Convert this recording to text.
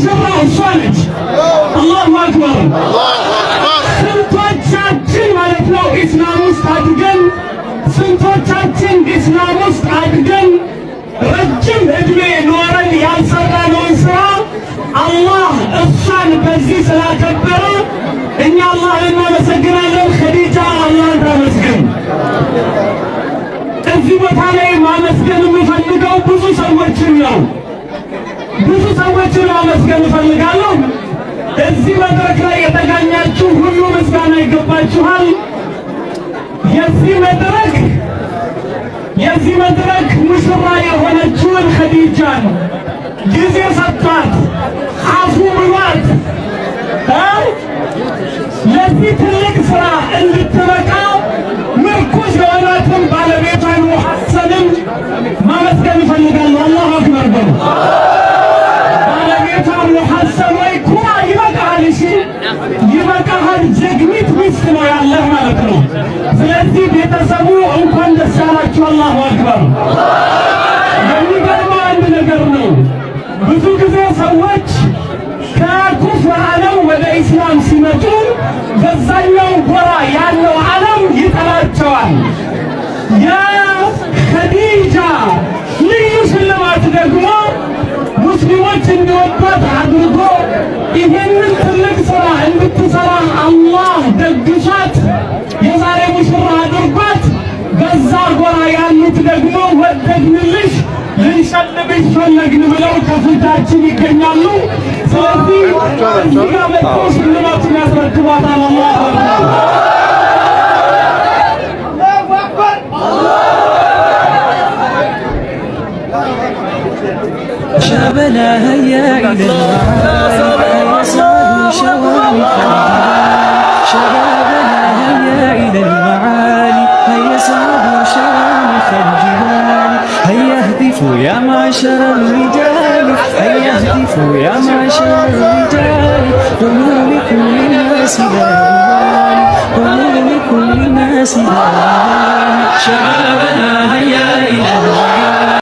ሙሽራ እሷ ነች። አላሁ አክበር። ስንቶቻችን ማለት ነው ኢስላም ውስጥ አድገን፣ ስንቶቻችን ኢስላም ውስጥ አድገን ረጅም ዕድሜ ኖረን ያልሰራነውን ስራ አላህ እሷን በዚህ ስላከበረ እኛ አላህን እናመሰግናለን። ኸዲጃ አላህን ታመስግን። እዚህ ቦታ ላይ ማመስገን የምፈልገው ብዙ ሰዎችን ነው። ብዙ ሰዎችን ማመስገን እፈልጋለሁ። እዚህ መድረክ ላይ የተገኛችሁ ሁሉ ምስጋና ይገባችኋል። የዚህ መድረክ ሙሽራ የሆነችውን ኸዲጃን ጊዜ ሰጥቷት፣ አፉ ብሏት፣ ለዚህ ትልቅ ስራ እንድትበቃ ምርኩዝ የሆናትን ባለቤቷን ሙሐሰንን ማመስገን እፈልጋለሁ። አላሁ አክበር በሉ። ባለቤቷን ሙሐሰን ወይ ኩራ፣ ይበቃሃል፣ እሺ ይበቃሃል። ጀግኒት ሚስት ነው ያለህ ማለት ነው። ስለዚህ ቤተሰቡ እንኳን ደስ ያላችሁ። አላሁ አክበር። የሚገርመው አንድ ነገር ነው። ብዙ ጊዜ ሰዎች ከኩፍር ዓለም ወደ ኢስላም ሲመጡ በዛኛው ጎራ ያለው ዓለም ይጠላቸዋል። የኸዲጃ ልዩ ሽልማት ደግሞ ሙስሊሞች እንዲወዷት አድርጎ ይህንን ትልቅ ሥራ እንድትሠራ አላህ ደግሷት የዛሬ ሙሽራ አድርጓት። በዛ ጎራ ያሉት ደግሞ ወደድንልሽ፣ ልንሸልምሽ ፈለግን ብለው ከፊታችን ይገኛሉ። ስለዚህ እዚህ ጋር መጥተው ሽልማቱን ያስረክቧታል። አላሁ አክበር። شبابنا هيا إلى المعالي، صعدوا شوارع. شبابنا هيا إلى المعالي، هيا صعدوا شوارع الجبال. هيا اهتفوا يا معشر الرجال، هيا اهتفوا يا معشر الرجال. قولوا لكل الناس لا يبالي، قولوا لكل الناس لا يبالي. شبابنا هيا إلى المعالي.